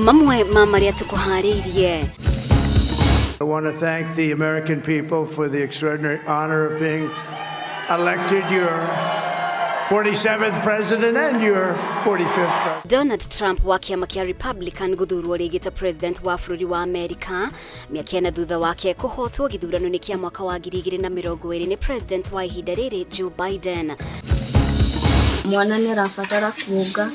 Mamwe ma marĩa tũkũharĩirie. I want to thank the American people for the extraordinary honor of being elected your 47th president and your 45th president. Donald Trump wa kĩama kĩa Republican gũthurwo rĩngĩ ta president wa bũrũri wa Amerika mĩaka ĩna thutha wake kũhotwo gĩthurano-inĩ kĩa mwaka wa 2020 nĩ president wa ihinda rĩrĩ Joe Biden. Mwana nĩ arabatara kuonga,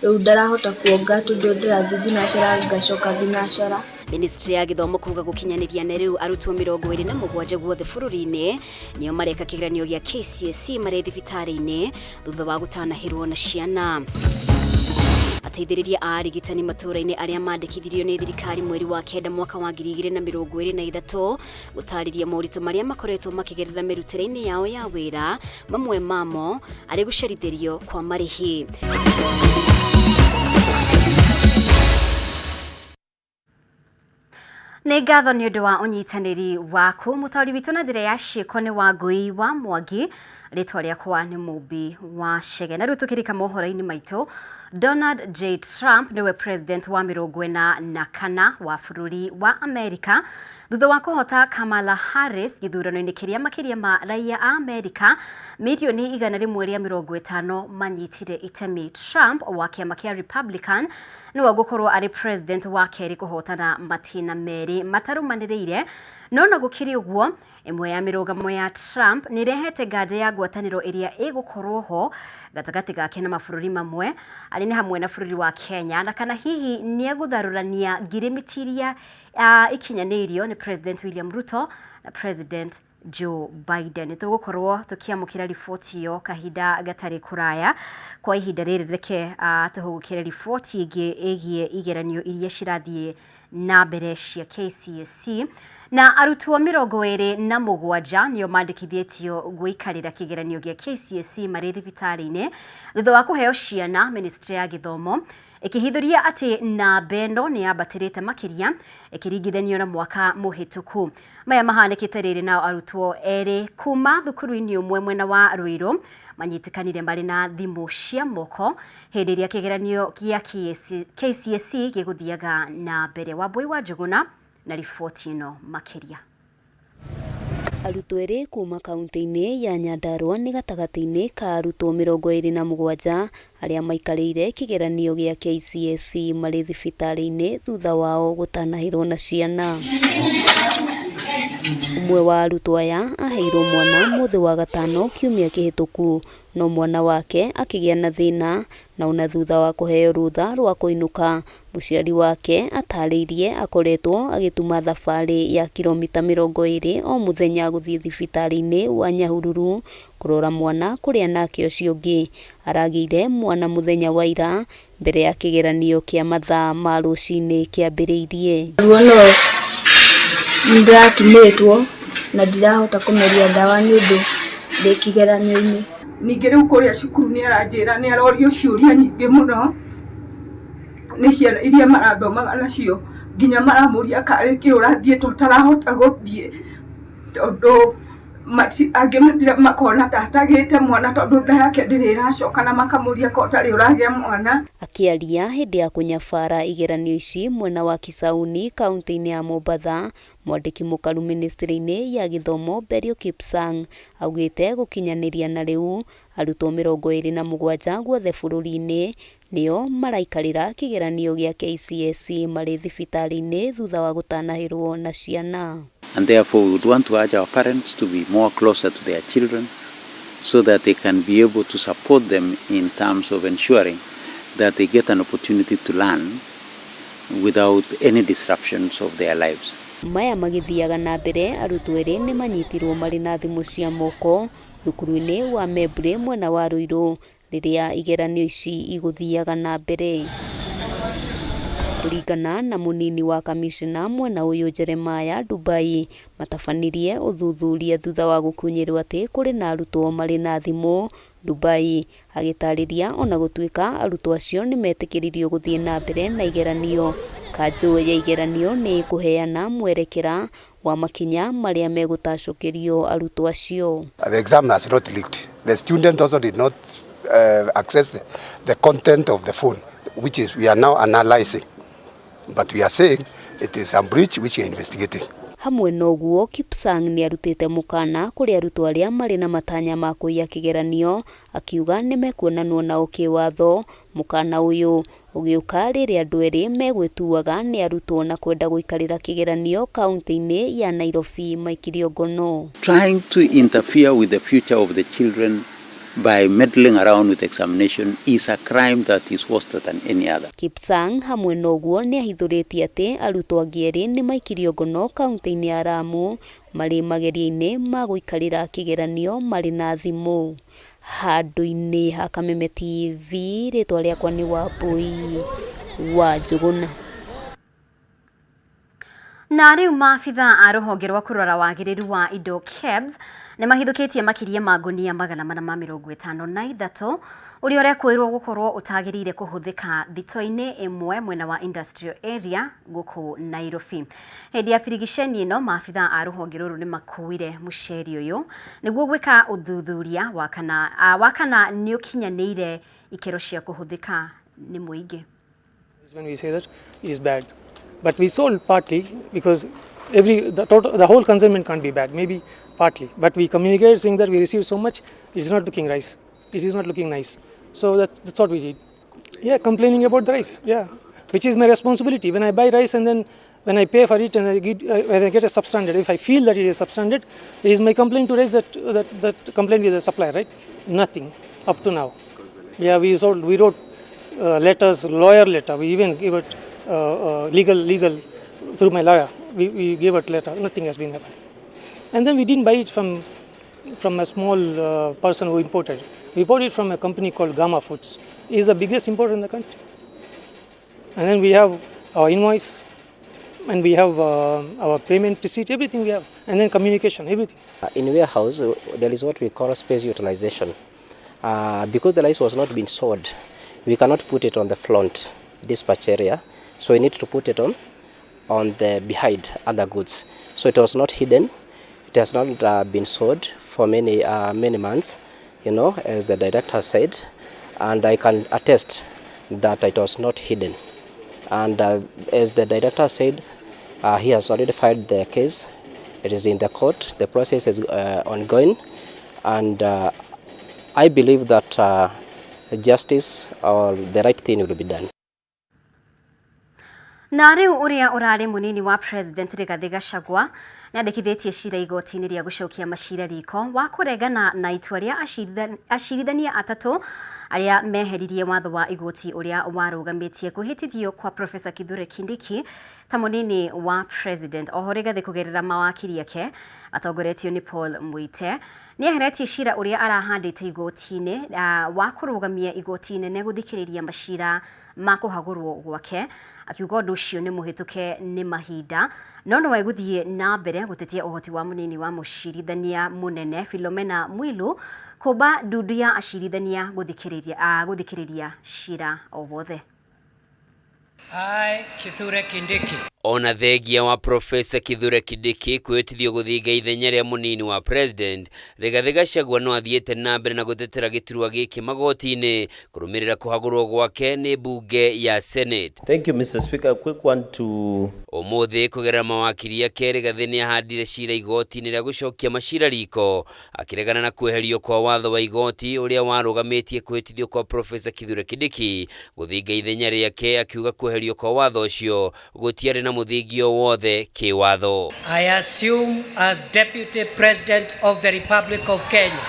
rĩu ndarahota kuonga tondũ ndĩrathiĩ thinacara ngacoka thinacara. Ministry ya gĩthomo kuga gũkinyanĩria na rĩu arutwo 27 guothe bũrũri-inĩ nĩo mareka kĩgeranio gĩa KCSE marĩ thibitarĩ-inĩ thutha wa gũtanahĩrwo na ciana. Ateithĩrĩria a arigitani matũũra-inĩ arĩa mandĩkithirio nĩ thirikari mweri wa kenda mwaka wa 2023 gũtarĩria moritũ marĩa makoretwo makĩgerera mĩrutĩre-inĩ yao ya wĩra, mamwe mamo arĩ gũcerithĩrio kwa marĩhi. Nĩ ngatho nĩ ũndũ wa ũnyitanĩri waku. Mũtaũri witũ na njĩra ya ciĩko nĩ Wangũi wa Mwangi, rĩtwa rĩakwa nĩ Mũmbi wa Chege. Na rĩu tũkĩrika mohoro-inĩ maitũ, Donald J Trump nĩwe president wa 44 wa bũrũri wa Amerika thutha wa kũhota Kamala Harris gĩthurano-inĩ kĩrĩa makĩria ma raia a Amerika mirioni 150 manyitire itemi. Trump wa kĩama kĩa Republican nĩwe ũgũkorwo arĩ president wa kerĩ kũhotana matĩna merĩ matarũmanĩrĩire. No na gũkĩrĩ ũguo, ĩmwe ya mĩrũgamo ya Trump nĩ ĩrehete nganja ya ngwatanĩro ĩrĩa ĩgũkorwo ho gatagatĩ gake na mabũrũri mamwe arĩ nĩ hamwe na bũrũri wa Kenya, na kana hihi nĩ egũtharũrania ngirimiti iria ikinyanĩirio nĩ President William Ruto na President Joe Biden. Nĩ tũgũkorwo tũkĩamũkĩra riboti ĩyo kahinda gatarĩ kũraya. Kwa ihinda rĩrĩ reke tũhũgũkĩre riboti ĩngĩ ĩgiĩ igeranio iria cirathiĩ na mbere cia KCSE. Na arutwo 27 nĩo mandĩkithĩtio gũikarĩra kĩgeranio gĩa KCSE marĩ thibitarĩ-inĩ thutha wa kũheo ciana. Ministry ya gĩthomo ĩkĩhithũria atĩ namba ĩno nĩ yambatĩrĩte makĩria ĩkĩringithanio na mwaka mũhĩtũku. Maya mahanĩkĩte rĩrĩ nao arutwo erĩ kuma thukuru-inĩ ũmwe mwena wa Ruiru manyitĩkanire marĩ na thimũ cia moko hĩndĩ ĩrĩa kĩgeranio gĩa KCSE gĩgũthiaga na mbere. Wambui wa Njũgũna na riboti ĩno makĩria. Arutwo erĩ kuma kauntĩ-inĩ ya Nyandarua nĩ gatagatĩ-inĩ ka arutwo 27 arĩa maikarĩire kĩgeranio gĩa KCSE marĩ thibitarĩ-inĩ thutha wao gũtanahĩrwo na ciana. Ũmwe wa arutwo aya aheirwo mwana mũthĩ wa gatano kiumia kĩhĩtũku, no mwana wake akĩgĩa na thĩna na ona thutha wa kũheo rũtha rwa kũinũka, mũciari wake atarĩirie akoretwo agĩtuma thabarĩ ya kiromita 20 o mũthenya gũthiĩ thibitarĩ-inĩ wa Nyahururu kũrora mwana kũrĩa nake ũcio ũngĩ aragĩire mwana mũthenya wa ira mbere ya kĩgeranio kĩa mathaa ma rũcinĩ kĩambĩrĩirie. Ruo no nĩndĩratumĩtwo na ndirahota kũmeria ndawa nĩ ũndũ ndĩ kĩgeranio-inĩ. Ningĩ rĩu kũrĩa cukuru nĩ aranjĩra nĩ arorio ciũria nyingĩ mũno nĩ ciana iria marathomaga nacio, nginya maramũria karĩ kĩ ũrathiĩte ũtarahota gũthiĩ, tondũ angĩ makona ta atagĩte mwana tondũ nda yake ndĩrĩ ĩracoka, na makamũria ko ũtarĩ ũragĩa mwana. Akĩaria hĩndĩ ya kũnyabara igeranio ici mwena wa Kisauni kaunti-inĩ ya Mombatha, mwandĩki mũkaru ministry-inĩ ya gĩthomo Belio Kipsang augĩte gũkinyanĩria na rĩu arutwo 27 guothe bũrũri-inĩ nĩo maraikarĩra kĩgeranio gĩa KCSE marĩ thibitarĩ-inĩ thutha wa gũtanahĩrwo na ciana. And therefore we would want to urge our parents to be more closer to their children so that they can be able to support them in terms of ensuring that they get an opportunity to learn without any disruptions of their lives. Maya magĩthiaga na mbere, arutwo erĩ nĩ manyitirwo marĩ na thimũ cia moko thukuru-inĩ wa Membley mwena wa Ruiru rĩrĩa igeranio ici igũthiaga na mbere. Kũringana na mũnini wa kamishna mwena ũyũ Jeremiah Dubai, matabanirie ũthuthuria thutha wa gũkunyĩrwo atĩ kũrĩ na arutwo marĩ na thimũ. Dubai agĩtarĩria ona gũtuĩka arutwo acio nĩ metĩkĩririo gũthiĩ na mbere na igeranio, kanjũ ya igeranio nĩ ĩkũheana mwerekera wa makinya marĩa megũtacũkĩrio arutwo acio. The exam has not leaked. The student also did not access the content of the phone, which is we are now analyzing. But we are saying it is a breach which we are investigating. Hamwe na ũguo, Kipsang nĩarutĩte mũkana kũrĩ arutwo arĩa marĩ na matanya ma kũiya kĩgeranio akiuga nĩmekuonanwo nao kĩwatho. Mũkana ũyũ ũgĩũka rĩrĩa andũ erĩ megwĩtuaga nĩ arutwo na kwenda gũikarĩra kĩgeranio kaunti-inĩ ya Nairobi maikirio ngono. Trying to interfere with the future of the children by meddling around with examination is a crime that is worse than any other. Kipsang hamwe na ũguo nĩahithũrĩtie atĩ arutwo angĩ erĩ nĩmaikirio ngono kaunti-inĩ ya Lamu marĩ mageria-inĩ ma gũikarĩra kĩgeranio marĩ na thimũ. Handũ-inĩ ha Kameme TV, rĩtwa rĩakwa nĩ Wambui wa Njũgũna. Na rĩu maabitha a rũhonge rwa kũrora wagĩrĩru wa indo KEBS nĩ mahithũkĩtie makĩria ma ngunia 453 ũrĩa ũrekũĩrwo gũkorwo ũtagĩrĩire kũhũthĩka thito-inĩ ĩmwe mwena wa industrial area gũkũ Nairobi. Hĩndĩ ya birigiceni ĩno, maabitha a rũhonge rũrũ nĩ makuire mũceri ũyũ nĩguo gwĩka ũthuthuria wa kana nĩ ũkinyanĩire ikĩro cia kũhũthĩka nĩ mũingĩ. When we say that it is bad, but we sold partly because every the total the whole consignment can't be bad, maybe partly, but we communicate saying that we received so much, it is not looking rice, it is not looking nice. So that's what we did. Yeah, complaining about the rice, yeah, which is my responsibility. When I buy rice and then when I pay for it and when I get a substandard, if I feel that it is substandard, it is my complaint to raise that complaint with the supplier, right? Nothing up to now. Yeah, we wrote letters, lawyer letter. We even gave it legal through my lawyer. We gave it letter. Nothing has been happened. And then we didn't buy it from a small person who imported. We bought it from a company called Gamma Foods. It is the biggest importer in the country. And then we have our invoice, and we have our payment receipt, everything we have, and then communication, everything. In warehouse, there is what we call space utilization. Because the rice was not being sold, we cannot put it on the front dispatch area, so we need to put it on the behind other goods. So it was not hidden. It has not been sold for many many months, you know, as the director said, and I can attest that it was not hidden. And as the director said, he has already filed the case. It is in the court. The process is ongoing, and I believe that justice or the right thing will be done. Na rĩu ũrĩa ũrarĩ mũnini wa President Rigathĩ Gachagua nĩandĩkithĩtie cira igoti-inĩ rĩa gũcokia macira riko wa kũregana na itua rĩa acirithania atatũ arĩa meheririe watho wa igoti ũrĩa warũgamĩtie kwĩhĩtithio kwa Professor Kithure Kindiki ta mũnini wa President. Oho Rigathĩ kũgerera mawakiri ake atongoretio nĩ Paul Muite nĩeheretie cira ũrĩa arahandĩte igoti-inĩ wa kũrũgamia igoti inene gũthikĩrĩria macira ma kũhagũrwo gwake, akiuga ũndũ ũcio nĩ mũhĩtũke nĩ mahinda, no no egũthiĩ na mbere gũtetia ũhoti wa mũnini wa mũcirithania mũnene Philomena Mwilu kũmba ndundu ya acirithania gũthikĩrĩria cira o wothe. I, Kithure Kindiki. Ona thengia wa Professor Kithure Kindiki kwĩhĩtithio gũthinga ithenya rĩa mũnini wa President, Rigathĩ Gachagua no athiĩte na mbere na gũtetera gĩturwa gĩkĩ magoti-inĩ kũrũmĩrĩra kũhagũrwo gwake nĩ mbunge ya Senate. Thank you, Mr. Speaker. Quick one to Ũmũthĩ kũgerera mawakiri ake, Rigathĩ nĩahandire cira igoti-inĩ rĩa gũcokia macira riko akĩregana na kweherio kwa watho wa igoti ũrĩa warũgamĩtie kwĩhĩtithio kwa Professor Kithure Kindiki gũthinga ithenya rĩake, akiuga kweherio kwa watho ũcio gũtiarĩ na mũthingi o wothe kĩwatho. I assume as Deputy President of the Republic of Kenya.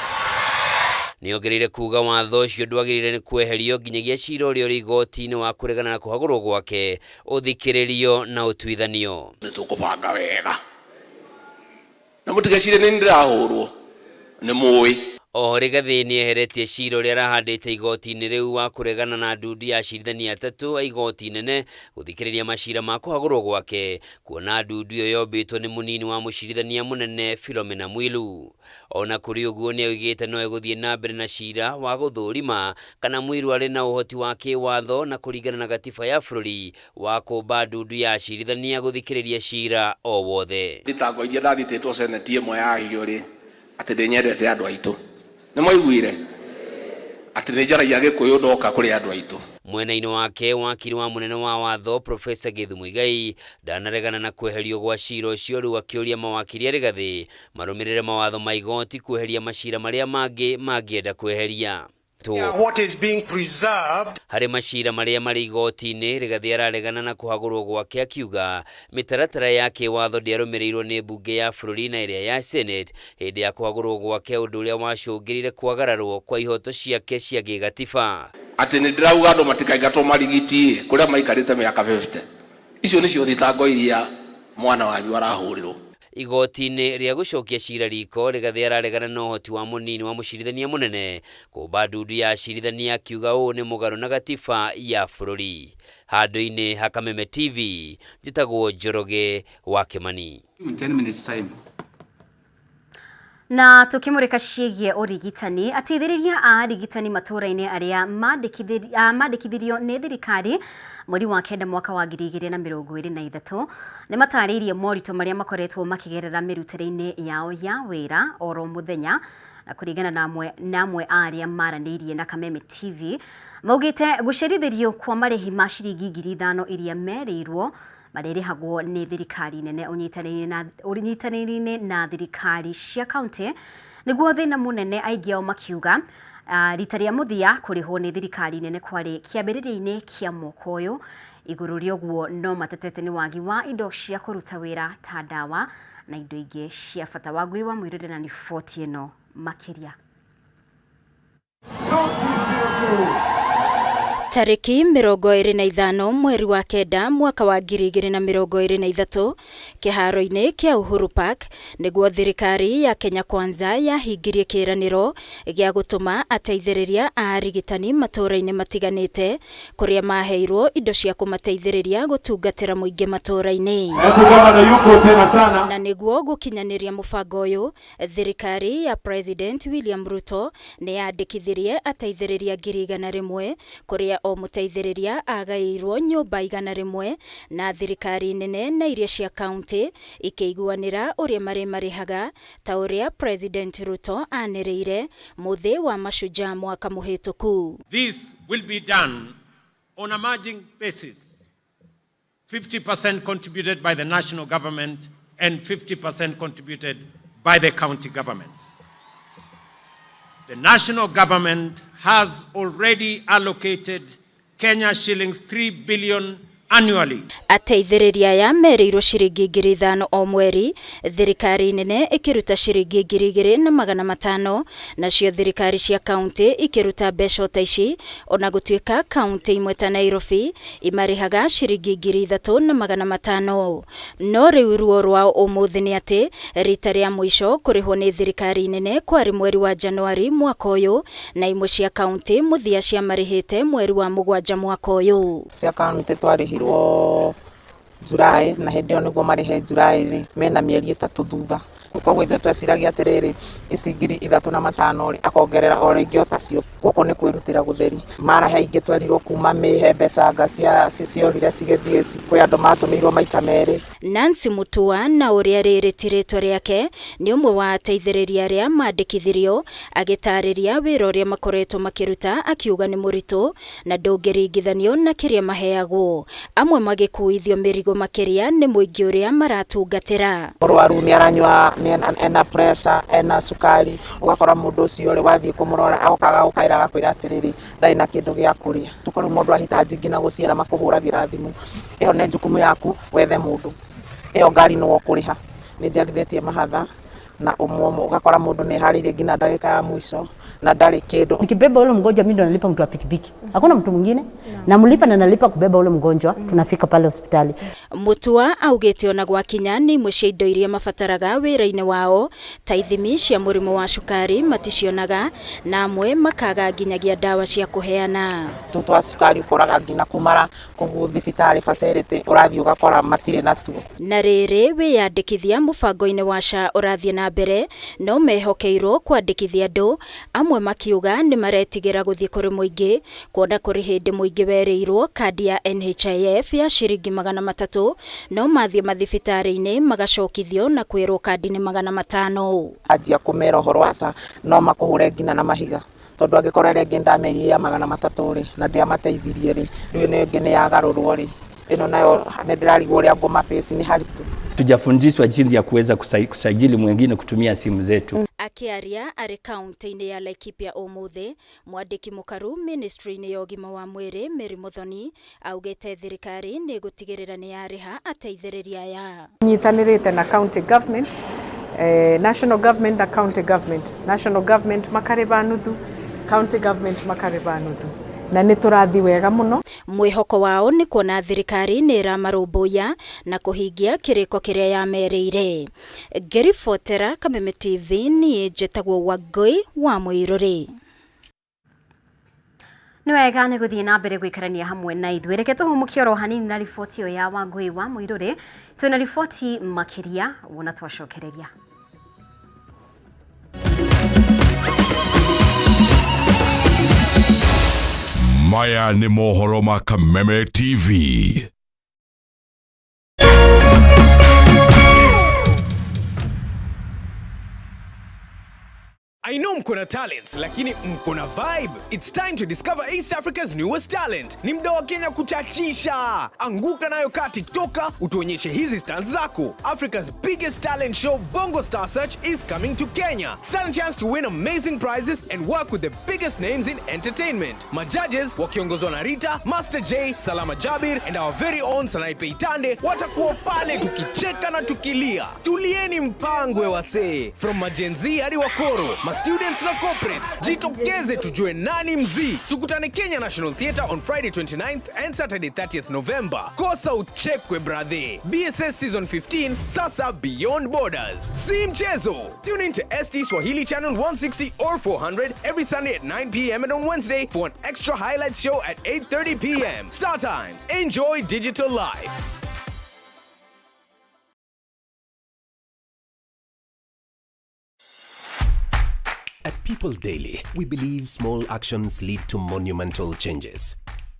Nĩongereire kuga watho ũcio ndwagĩrĩire nĩ kweherio nginyagia cira ũrĩa ũrĩ igoti-inĩ wa kũregana na kũhagũrwo gwake ũthikĩrĩrio na ũtuithanio. Nĩ tũkũbanga wega na mũtigecirie nĩ ndĩrahũrwo nĩ mũĩ. Oho Rigathĩ nĩeheretie cira ũrĩa arahandĩte igoti-inĩ rĩu wa kũregana na ndundu ya acirithania atatũ a igoti inene gũthikĩrĩria macira ma kũhagũrwo gwake, kuona ndundu ĩyo yombĩtwo nĩ mũnini wa mũcirithania mũnene Philomena Mwilu. Ona kũrĩ ũguo nĩoigĩte no egũthiĩ na mbere na cira wa gũthũrima kana Mwilu arĩ na ũhoti wa kĩwatho na kũringana na gatiba ya bũrũri wa kũmba ndundu ya acirithania gũthikĩrĩria cira o wothe. Thitango iria ndathitĩtwo seneti ĩmwe yagio rĩ, atĩ ndĩnyendete andũ aitũ. Nĩ mwaiguire atĩ nĩ njaragia Gĩkũyũ ndoka kũrĩ andũ aitũ. Mwena-inĩ wake, wakiri wa mũnene wa watho Professor Githu Muigai ndanaregana na kweherio gwa cira ũcio, rĩu akĩũria mawakiri a Rigathĩ marũmĩrĩre mawatho ma igoti kweheria macira marĩa mangĩ mangĩenda kweheria. What is being preserved Harĩ macira marĩa marĩ igoti-inĩ, Rigathĩ araregana na kũhagũrwo gwake akiuga mĩtaratara ya kĩwatho ndĩarũmĩrĩirwo nĩ mbunge ya bũrũri na ĩrĩa ya Senate hĩndĩ ya kũhagũrwo gwake, ũndũ ũrĩa wacũngĩrire kwagararwo kwa ihoto ciake cia gĩgatiba. Atĩ nĩ ndĩrauga andũ matikaingatwo marigiti kũrĩa maikarĩte mĩaka 50. Icio nĩcio thitango iria mwana wanyu arahũrĩrwo. Igoti-inĩ rĩa gũcokia cira riko, Rigathĩ araregana na ũhoti wa mũnini wa mũcirithania mũnene kũmba ndundu ya acirithania, akiuga ũũ nĩ mũgarũ na gatiba ya bũrũri. Handũ-inĩ ha Kameme TV, njĩtagwo Njoroge wa Kĩmani. In 10 minutes time. Na tukimurika ciĩgiĩ ũrigitani, ateithĩrĩria a arigitani matũũra-inĩ arĩa mandĩkithirio nĩ thirikari mweri wa 9 mwaka wa 2023 nĩ matarĩirie moritũ marĩa makoretwo makĩgerera mĩrutĩre-inĩ yao ya wĩra oro mũthenya. Na kũringana na amwe a arĩa maranĩirie na Kameme TV, maugĩte gũcerithĩrio kwa marĩhi ma ciringi 5,000 iria merĩirwo marĩrĩhagwo nĩ thirikari nene ũnyitanĩri-inĩ na thirikari cia kaunti nĩguo thĩna mũnene. Aingĩ ao makiuga rita rĩa mũthia kũrĩhwo nĩ thirikari nene kwarĩ kĩambĩrĩria-inĩ kĩa mwaka ũyũ. Igũrũ rĩa ũguo, no matetete nĩ wagi wa indo cia kũruta wĩra ta ndawa na indo ingĩ cia bata. Wangui wa Mwĩrũre na riboti ĩno makĩria. Tarĩki 25 mweri wa 9 mwaka wa 2023, kĩharo-inĩ kĩa Uhuru Park nĩguo thirikari ya Kenya Kwanza yahingirie kĩĩranĩro gĩa gũtũma ateithĩrĩria a arigitani matũũra-inĩ matiganĩte, kũrĩa maheirwo indo cia kũmateithĩrĩria gũtungatĩra mũingĩ matũũra-inĩ. Na nĩguo gũkinyanĩria mũbango ũyũ, thirikari ya President William Ruto nĩ yandĩkithirie ateithĩrĩria 100,000, kũrĩa o mũteithĩrĩria agaĩirwo nyũmba 100, na thirikari nene na iria cia kaunti ikĩiguanĩra ũrĩa marĩmarĩhaga ta ũrĩa President Ruto anĩrĩire mũthĩ wa Mashujaa mwaka mũhĩtũku. This will be done on a margin basis, 50% contributed by the national government and 50% contributed by the county governments. The national government has already allocated Kenya shillings 3 billion annually. Ateithĩrĩria aya merĩirwo ciringi 5,000 o mweri, thirikari nene ĩkĩruta ciringi 2,500, nacio thirikari cia kaunti ikĩruta mbeca ta ici, ona gũtuĩka kaunti imwe ta Nairobi imarĩhaga ciringi 3,500. No rĩu ruo rwao ũmũthĩ nĩ atĩ rita rĩa mũico kũrĩhwo nĩ thirikari nene kwarĩ mweri wa Januari mwaka ũyũ, na imwe cia kaunti mũthia ciamarĩhĩte mweri wa 7 mwaka ũyũ. Cia kaunti twarĩhirwo July, na hĩndĩ ĩyo nĩguo marĩhe July rĩ, mena mĩeri 3 thutha. Koguo ithuĩ tweciragia atĩrĩrĩ, ici 3,500 rĩ, akongerera o rĩngĩ o tacio. Gũkũ nĩ kwĩrutĩra gũtheri. Mara he ingĩ twerirwo kuma May, he mbeca anga ciorire cigĩthiĩ, kwĩ andũ matũmĩirwo maita merĩ. Nancy Mutua, na ũrĩa rĩrĩ ti rĩtwa rĩake, nĩ ũmwe wa ateithĩrĩria arĩa mandĩkithirio, agĩtarĩria wĩra ũrĩa makoretwo makĩruta, akiuga nĩ mũritũ na ndũngĩringithanio na kĩrĩa maheagwo, amwe magĩkuithio mĩrigo makĩria nĩ mũingĩ ũrĩa maratungatĩra. Mũrwaru nĩ aranyua, ena pressure, ena cukari, ũgakora mũndũ ũcio rĩ, wathiĩ kũmũrora agoka agagũkaĩra agakwĩra atĩrĩrĩ, ndarĩ na kĩndũ gĩa kũrĩa. Tũkorwo mũndũ ahitaji nginya gũciara makũhũragĩra thimũ, ĩyo nĩ jukumu yaku wethe mũndũ, ĩyo ngari nĩwe ũkũrĩha. Nĩ njiarithĩtie mahatha na ũmwe ũmwe, ũgakora mũndũ nĩ eharĩirie nginya ndagĩka ya mwisho na ndarĩ kĩndũ. Nikibeba ule mgonjwa, mimi ndo nalipa mtu wa pikipiki, hakuna mtu mwingine. Namlipa na nalipa kubeba ule mgonjwa, tunafika pale hospitali. Mutua augĩte ona gwakinya nĩ imwe cia indo iria mabataraga wĩra-inĩ wao ta ithimi cia mũrimũ wa cukari maticionaga, na amwe makaga nginyagia ndawa cia kũheana. Tũtũ twa cukari ũkoraga nginya kumara kũu thibitarĩ facility ũrathiĩ ũgakora matirĩ natuo. Na rĩrĩ wĩyandĩkithia mũbango-inĩ wa SHA ũrathiĩ na mbere, no mehokeirwo kwandĩkithia andũ, amwe makiuga nĩ maretigĩra gũthiĩ kũrĩ mũingĩ, kuona kũrĩ hĩndĩ mũingĩ werĩirwo kandi ya NHIF ya ciringi 300, no mathiĩ mathibitarĩ-inĩ magacokithio na kwĩrwo kandi nĩ 500. Anjia kũmera ũhoro wa SHA no makũhũre nginya na mahiga. Tondũ angĩkorwo ĩrĩa ĩngĩ ndamerire ya 300 rĩ, na ndiamateithirie rĩ, rĩu ĩno ĩngĩ nĩ yagarũrwo rĩ, ĩno nayo nĩ ndĩrarigwo ũrĩa ngũma face nĩ haritũ. Tujafundishwa jinsi ya kuweza kusajili mwingine kutumia simu zetu. Akĩaria arĩ kaunti-inĩ ya Laikipia ũmũthĩ, mwandĩki mũkaru ministry-inĩ ya ũgima wa mwĩrĩ Mary Muthoni augĩte thirikari nĩ ĩgũtigĩrĩra nĩ yarĩha ateithĩrĩria aya. Nyitanĩrĩte na county government, national government na county government. National government makarĩba nuthu, county government makarĩba nuthu, na nĩ tũrathiĩ wega mũno. Mwĩhoko wao nĩ kuona thirikari nĩ ĩramarũmbũiya na kũhingia kĩrĩko kĩrĩa yamerĩire. Ngĩribotera Kameme TV niĩ njĩtagwo Wangũi wa Mũirũrĩ. Nĩ wega nĩ gũthiĩ na mbere gũikarania hamwe na ithuĩ. Reke tũhũmũke oro hanini na riboti ĩyo ya Wangũi wa Mũirũrĩ. Twĩna riboti makĩria wona twacokereria. Maya nĩ mohoro ma Kameme TV. I know mko na talents, lakini mko na vibe. It's time to discover East Africa's newest talent. Ni mda wa Kenya kuchachisha. Anguka nayo kaa TikToker, utuonyeshe hizi stunts zako. Africa's biggest talent show, Bongo Star Search, is coming to Kenya. Stand a chance to win amazing prizes and work with the biggest names in entertainment. Majudges wakiongozwa na Rita, Master J, Salama Jabir and our very own Sanaipei Tande watakuwa pale tukicheka na tukilia. Tulieni mpangwe wasee. From maGen Z hadi wakoro, ma students na corporates, jitokeze tujue nani mzii. Tukutane Kenya National Theatre on Friday 29th and Saturday 30th November. Kosa uchekwe brother. BSS Season 15 sasa beyond borders. Si mchezo. Tune in to ST Swahili Channel 160 or 400 every Sunday at 9 p.m. and on Wednesday for an extra highlights show at 8:30 p.m. Star Times. Enjoy digital life. At People Daily, we believe small actions lead to monumental changes.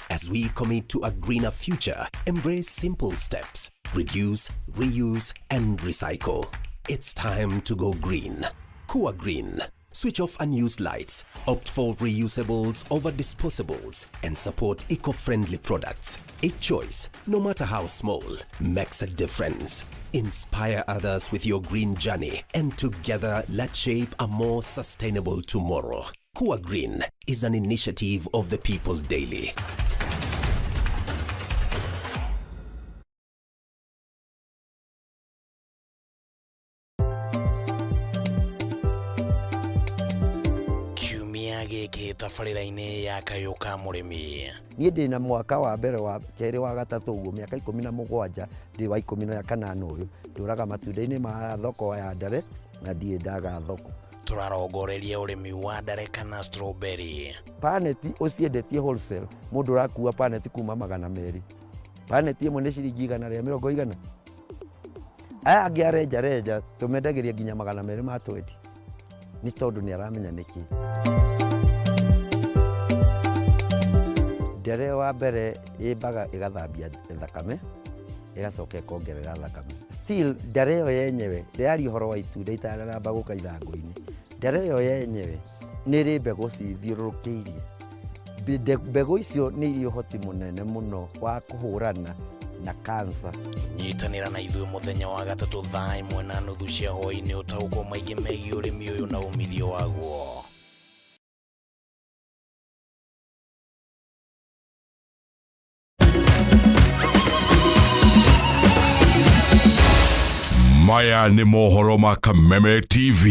As we commit to a greener future, embrace simple steps: reduce, reuse, and recycle. It's time to go green. Kua Green. Switch off unused lights, opt for reusables over disposables, and support eco friendly products. Each choice, no matter how small, makes a difference. Inspire others with your green journey, and together let's shape a more sustainable tomorrow. Kua Green is an initiative of the People Daily. Kiumia gĩkĩ tabarĩra-inĩ ya Kayũ ka Mũrĩmi. Niĩ ndĩ na mwaka wa mbere, wa kerĩ, wa gatatũ, ũguo mĩaka 17, ndĩ wa 18 ũyũ ndũraga matunda-inĩ ma thoko ya ndare na ndirĩ ndaga thoko. Tũrarongoreria ũrĩmi wa ndare kana strawberry. Paneti ũciendetie wholesale, mũndũ ũrakua paneti kuma 200, paneti ĩmwe nĩ ciringi 120 igana. Aya angĩ arenja renja tũmendagĩria nginya 220 nĩ tondũ nĩ aramenya nĩkĩ. Ndere wa mbere ĩmbaga ĩgathambia thakame, ĩgacoka ĩkongerera thakame. Still ndare ĩyo yenyewe, ndĩraria ũhoro wa itunda itanamba gũka ithangũ-inĩ, ndare ĩyo yenyewe nĩ ĩrĩ mbegũ cithiũrũrũkĩirie. Mbegũ icio nĩ irĩ ũhoti mũnene mũno wa kũhũrana na cancer. Nyitanĩra na ithuĩ mũthenya wa gatatũ thaa 1:30 cia hwaĩ-inĩ ũtaũkwo maingĩ megiĩ ũrĩmi ũyũ na umithio waguo. Maya nĩ mohoro ma Kameme TV.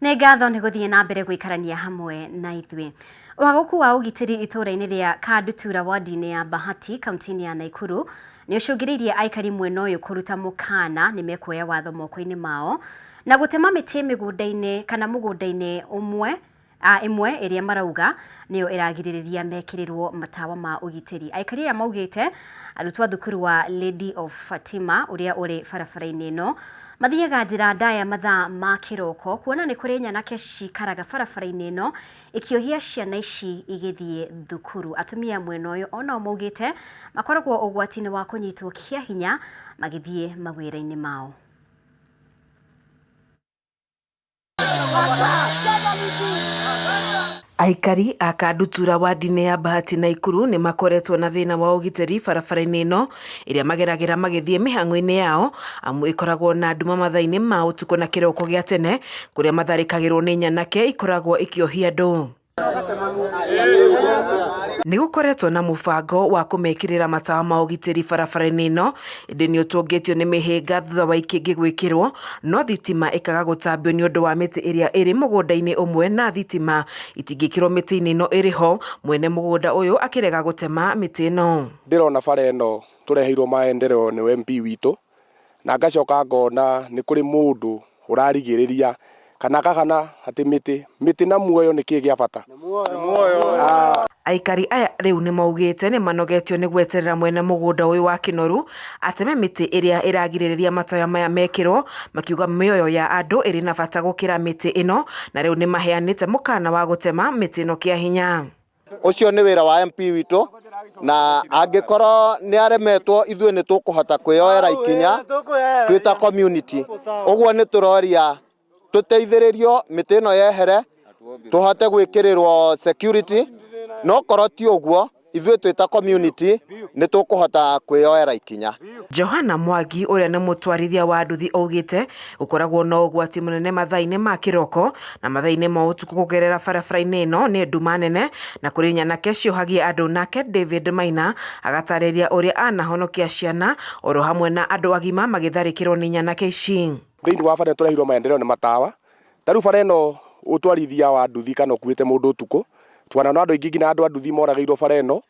Nĩ ngatho nĩ gũthiĩ na mbere gũikarania hamwe na ithuĩ. Ũhagũku wa ũgitĩri itũũra-inĩ rĩa Kandutura wadi-inĩ ya Bahati kaunti-inĩ ya Naikuru nĩ ũcũngĩrĩirie aikari mwena ũyũ kũruta mũkana nĩ mekuoya watho moko-inĩ mao na gũtema mĩtĩ mĩgũnda-inĩ kana mũgũnda-inĩ ũmwe ĩmwe ĩrĩa marauga nĩyo ĩragirĩrĩria mekĩrĩrwo matawa ma ũgitĩri. Aikari aya maugĩte arutwo a thukuru wa Lady of Fatima ũrĩa ũrĩ barabara-inĩ ĩno mathiaga njĩra ndaya mathaa ma kĩroko kuona nĩ kũrĩ nyanake cikaraga barabara-inĩ ĩno ikĩohia ciana ici igĩthiĩ thukuru. Atumia mwena ũyũ onao maugĩte makoragwo ũgwati-inĩ wa kũnyitwo kĩa hinya magĩthiĩ mawĩra-inĩ mao. Aikari a Kandutura wadi-inĩ ya Bahati Naikuru nĩ makoretwo na thĩna wa ũgitĩri barabara-inĩ ĩno ĩrĩa mageragĩra magĩthiĩ mĩhang'o-inĩ yao amu ĩkoragwo na nduma mathaa-inĩ ma ũtukũ na kĩroko gĩa tene kũrĩa matharĩkagĩrwo nĩ nyanake ikoragwo ikĩohia andũ. Nĩ gũkoretwo na mũbango wa kũmekĩrĩra matawa ma ũgitĩri barabara-inĩ ĩno ĩndĩ nĩ ũtũngĩtio nĩ mĩhĩnga thutha wa ikĩngĩ gwĩkĩrwo no thitima ĩkaga gũtambio nĩ ũndũ wa mĩtĩ ĩrĩa ĩrĩ mũgũnda-inĩ ũmwe na thitima itingĩkĩrwo mĩtĩ-inĩ ĩno ĩrĩ ho mwene mũgũnda ũyũ akĩrega gũtema mĩtĩ ĩno. Ndĩrona bara ĩno tũreheirwo maendeleo nĩ MP witũ na ngacoka ngona nĩ kũrĩ mũndũ ũrarigĩrĩria kana akahana atĩ mĩtĩ mĩtĩ na muoyo nĩ kĩĩ gĩa bata. Aikari aya rĩu nĩ maugĩte nĩ manogetio nĩ gweterera mwene mũgũnda ũyũ wa Kĩnoru ateme mĩtĩ ĩrĩa ĩragirĩrĩria matawa maya mekĩrwo makiuga mĩoyo ya andũ ĩrĩ na bata gũkĩra mĩtĩ ĩno na rĩu nĩ maheanĩte mũkana wa gũtema mĩtĩ ĩno kĩa hinya. Ũcio nĩ wĩra wa MP witũ na angĩkorwo nĩ aremetwo ithuĩ nĩ tũkũhota kwĩyoera ikinya twĩ ta community. Ũguo nĩ tũroria tũteithĩrĩrio mĩtĩ ĩno yehere tũhote gwĩkĩrĩrwo security no korwo ti ũguo ithuĩ twĩ ta community nĩ tũkũhota kwĩyoera ikinya. Johana Mwangi ũrĩa nĩ mũtwarithia wa nduthi augĩte gũkoragwo na ũgwati mũnene mathaa-inĩ ma kĩroko na mathaa-inĩ ma ũtukũ kũgerera barabara-inĩ ĩno nĩ nduma nene na kũrĩ nyanake ciohagia andũ. Nake David Maina agatarĩria ũrĩa anahonokia ciana oro hamwe na andũ agima magĩtharĩkĩrwo nĩ nyanake ici. Thĩinĩ wa bara tũreheirwo maendeleo nĩ matawa ta rĩu bara ĩno ũtwarithia wa nduthi kana ũkuĩte mũndũ ũtukũ twanona andũ aingĩ nginya andũ a nduthi moragĩirwo bara ĩno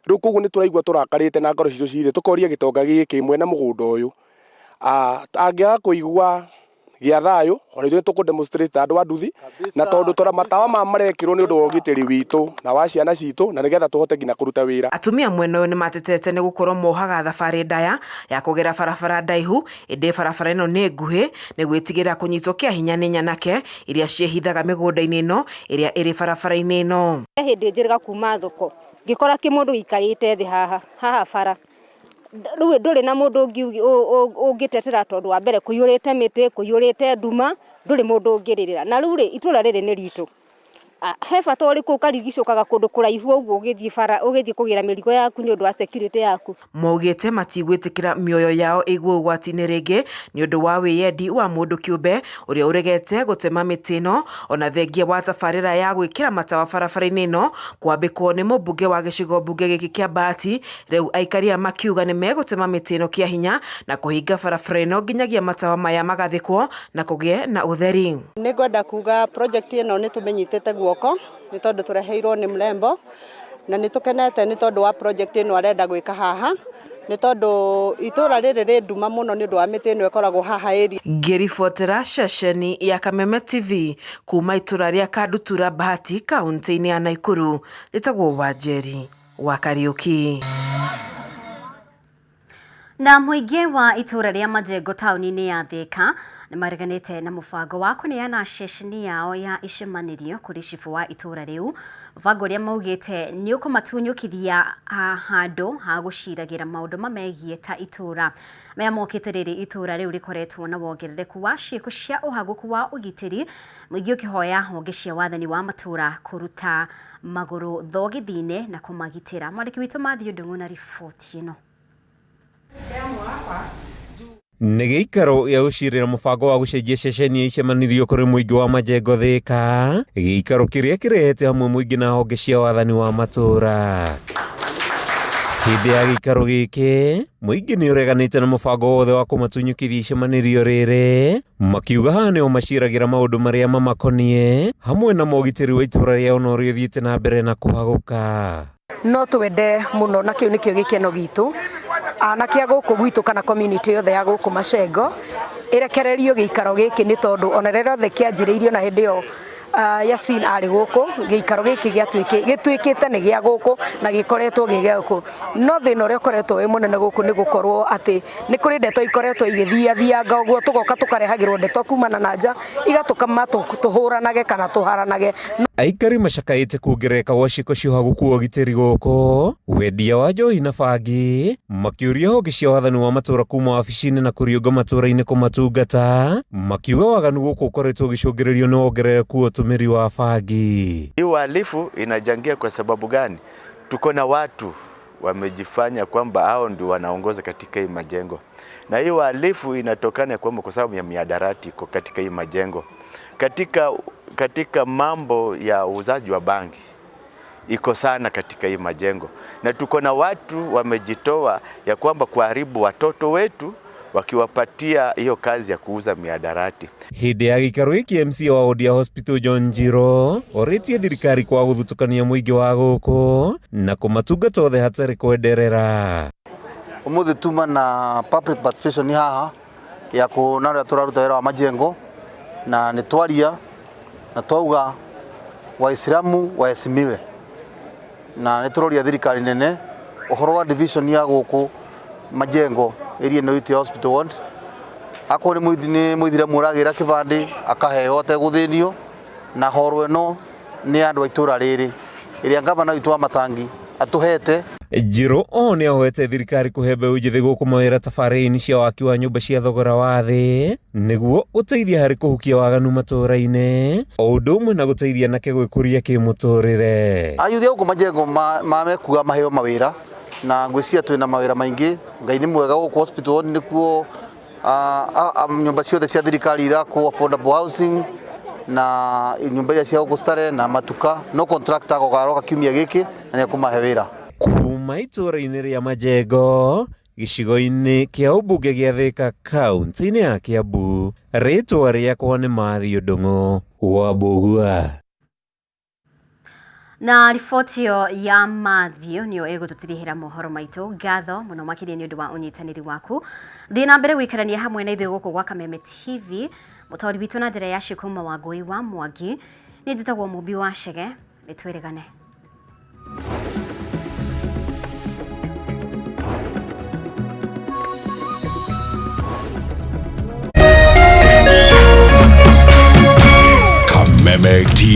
rĩu koguo nĩ tũraigua tũrakarĩte na ngoro citũ cirĩ tũkoria gĩtonga gĩkĩ mwene mũgũnda ũyũ angĩaga kũigua gĩa thayũ ona ithuĩ tũkũ demonstrate andũ a nduthi na tondũ tora matawa maya marekĩrwo nĩ ũndũ wa ũgitĩri witũ na wa ciana citũ na nĩgetha tũhote nginya kũruta wĩra. Atumia mwena ũyũ nĩ matetete nĩ gũkorwo mohaga thabarĩ ndaya ya kũgera barabara ndaihu ĩndĩ barabara ĩno nĩ nguhĩ nĩ gwĩtigĩra kũnyitwo kĩa hinya nĩ nyanake iria ciĩhithaga mĩgũnda-inĩ ĩno ĩrĩa ĩrĩ barabara-inĩ ĩno. Hĩndĩ njĩrĩga kuma thoko ngĩkora kĩmũndũ gĩikarĩte thĩ haha haha bara rĩu ndũrĩ na mũndũ ũngĩtetera tondũ wa mbere kũiyũrĩte mĩtĩ kũiyũrĩte nduma ndũrĩ mũndũ ũngĩrĩrĩra na rĩu rĩ itũra rĩrĩ nĩ ritũ he bata ũrĩkũ ũkarigicũkaga kũndũ kũraihu ũguo ũgĩthiĩ bara ũgĩthiĩ kũgĩra mĩrigo yaku nĩ ũndũ wa security yaku. Maugĩte matigwĩtĩkĩra mĩoyo yao ĩigwo ũgwati-inĩ rĩngĩ nĩ ũndũ wa wĩyendi wa mũndũ kĩũmbe ũrĩa ũregete gũtema mĩtĩ ĩno ona thengia wa tabarĩra ya gwĩkĩra matawa barabara-inĩ ĩno kwambĩkwo nĩ mũmbunge wa gĩcigo mbunge gĩkĩ kĩa Bahati. Rĩu aikari aya makiuga nĩ megũtema mĩtĩ ĩno kĩa hinya na kũhinga barabara ĩno nginyagia matawa maya magathĩkwo na kũgĩe na ũtheri. Nĩ ngwenda kuga project ĩno nĩ tũmĩnyitĩte guoko nĩ tondũ tũreheirwo nĩ mrembo na nĩ tũkenete nĩ tondũ wa project ĩno arenda gwĩka haha nĩ tondũ itũra rĩrĩ rĩ nduma mũno nĩ ũndũ wa mĩtĩ ĩno ĩkoragwo haha area. Ngĩribotera ceceni ya Kameme TV kuma itũra rĩa Kandutura Bahati kaunti-inĩ ya Naikuru njĩtagwo Wanjeri wa Kariuki. Na mũingĩ wa itũra rĩa Majengo taũni-inĩ ya Thika nĩ mareganĩte na mũbango wa kũneana ceceni yao ya icemanĩrio kũrĩ cibũ wa itũra rĩu. Mũbango ũrĩa maugĩte nĩ ũkũmatunyũkithia handũ ha gũciragĩra maũndũ mamegiĩ ta itũra. Maya mokĩte rĩrĩ itũra rĩu rĩkoretwo na wongerereku wa ciĩko cia ũhagũku wa ũgitĩri, mũingĩ ũkĩhoya honge cia wathani wa matũra kũruta magũrũ thogithi-inĩ na kũmagitĩra. Mwandĩki witũ Matthew Ndung'u na riboti ĩno. Nĩ gĩikaro gĩa gũcirĩra mũbango wa gũcenjia ceceni ya icemanĩrio kũrĩ mũingĩ wa Majengo Thika, gĩikaro kĩrĩa kĩrehete hamwe mũingĩ na honge cia wathani wa matũra. Hĩndĩ ya gĩikaro gĩkĩ, mũingĩ nĩ ũreganĩte na mũbango wothe wa kũmatunyũkithia icemanĩrio rĩrĩ, makiuga haha nĩho maciragĩra maũndũ marĩa mamakoniĩ, hamwe na mogitĩri wa itũra rĩao na ũrĩa ũthiĩte na mbere na kũhagũka. No twende muno na kiu nikio gikeno gitu anake a guku gwitu kana community yothe ya guku Macengo irekererio giikaro giki ni tondu ona riria othe kianjiriirio na hindi iyo Yasin arĩ gũkũ gĩikaro gĩkĩ gĩtuĩkĩte nĩ gĩa gũkũ na gĩkoretwo gĩ gĩa gũkũ. No thĩna ũrĩa ũkoretwo wĩ mũnene gũkũ nĩ gũkorwo atĩ nĩ kũrĩ ndeto ikoretwo igĩthiathianga ũguo, tũgoka tũkarehagĩrwo ndeto kumana na nja igatũkama tũhũranage kana tũharanage. Aikari macakaĩte kuongerereka gwa ciĩko cia ũhagũku wa ũgitĩri gũkũ, wendia wa njohi na bangi, makĩũria honge cia wathani wa matũra kuma wabici-inĩ na kũriũnga matũra-inĩ kũmatungata, makiuga waganu gũkũ ũkoretwo ũgĩcũngĩrĩrio nĩ wongerereku wa ũtũmĩri wa bangi. Hii uhalifu inachangia kwa sababu gani? Tuko na watu wamejifanya kwamba hao ndio wanaongoza katika hii majengo, na hii uhalifu inatokana kwamba kwa sababu ya mihadarati iko katika hii majengo, katika mambo ya uuzaji wa bangi iko sana katika hii majengo, na tuko na watu wamejitoa ya kwamba kuharibu watoto wetu wakiwapatia hiyo kazi ya kuuza mihadarati. Hĩndĩ ya gĩikaro gĩkĩ MCA wa wodi ya Hospital John Njiro orĩtie thirikari kwa gũthutũkania mũingĩ wa gũkũ na kũmatungata othe hatarĩ kwenderera. Umuthi tuma na public participation haha ya kuona uria turaruta wira wa majengo na nĩ twaria na twauga Waislamu waheshimiwe na nĩ tũroria thirikari nene ũhoro wa division ya gũkũ majengo area ĩno itũ ya hospital ward akorwo nĩ mũithiramu ũragĩra kĩbandĩ akaheo ategũthĩnio na horo ĩno nĩ andũ a itũra rĩrĩ ĩrĩa ngavana witũ wa Matangi atũhete. Njirũ oho nĩ ahoete thirikari kũhe mbeũ njĩthĩ gũkũ mawĩra tabarĩra-inĩ cia waki wa nyũmba cia thogora wa thĩ nĩguo gũteithia harĩ kũhukia waganu matũra-inĩ o ũndũ ũmwe na gũteithia anake gwĩkũria kĩmũtũrĩre. Ayuthi a gũkũ majengo mekuga maheo mawĩra na ngwĩciria twĩna mawĩra maingĩ. Ngai nĩ mwega gũkũ hospital ward nĩkuo nyũmba ciothe cia thirikari irakwo affordable housing na nyũmba iria cia gũkũ Starehe na matuka no contractor agoka aroka kiumia gĩkĩ na nĩekũmahe wĩra. Kuma itũra-inĩ rĩa Majengo gĩcigo-inĩ kĩa ũmbunge gĩa Thika kaunti-inĩ ya Kiambu, rĩtwa rĩakwa nĩ Matthew Ndung'u wa Mbũgua. Na riboti ĩyo ya Matthew nĩyo ĩgũtũtirihĩra mohoro maitũ. Ngatho mũno makĩria nĩ ũndũ wa ũnyitanĩri waku. Thiĩ na mbere gũikarania hamwe na ithuĩ gũkũ gwa Kameme TV. Mũtaũri witũ na njĩra ya ciĩko Wangũi wa Mwangi. Niĩ njĩtagwo Mũmbi wa Chege, nĩ twĩrĩgane.